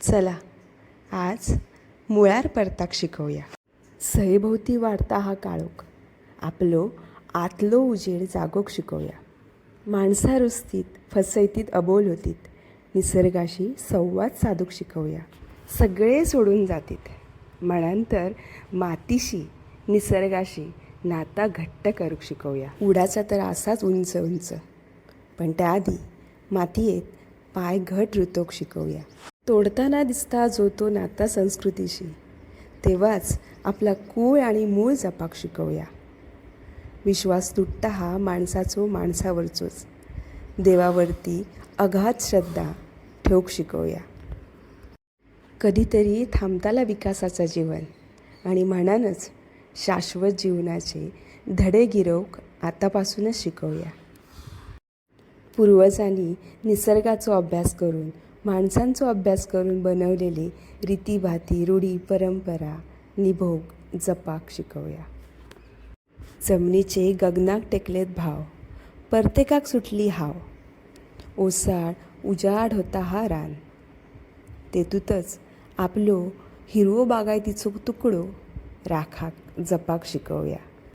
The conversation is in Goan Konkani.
चला आज मुळार परताक शिकोवया. सयभोवती वाडता हा काळोख, आपलो आतलो उजेड जागोवंक शिकोवया. माणसां रुजतीत, फसयतीत, अबोल होतीत, निसर्गाशी संवाद सादूंक शिकोवया. सगळे सोडून जातीत म्हणान तर मातीशी निसर्गाशी नाता घट्ट करूंक शिकोवया. उडाचा तर आसाच उंच उंच, पण त्या आदी मातयेंत पांय घट रुतोवंक शिकोवया. तोडताना दिसता जो तो नाता संस्कृतीशी, तेव्हाच आपला कूळ आणि मूळ जपाक शिकोवया. विश्वास तुटता हा माणसाचो माणसावरचोच, देवावरती अगाध श्रद्धा ठेवूंक शिकोवया. कधीतरी थांबताला विकासाचा जीवन आणि म्हणानच शाश्वत जीवनाचे धडे गिरोवंक आतापासूनच शिकोवया. पूर्वजांनी निसर्गाचो अभ्यास करून, माणसांचो अभ्यास करून बनवलेले रितीभाती, रूढी, परंपरा निभोवंक, जपाक शिकोवया. जमनीचे गगनाक टेकलेत भाव, परतेकाक सुटली हाव, ओसाड उजाड होता हा रान, तेतूंतच आपलो हिरवो बागायतीचो तुकडो राखाक, जपाक शिकोवया.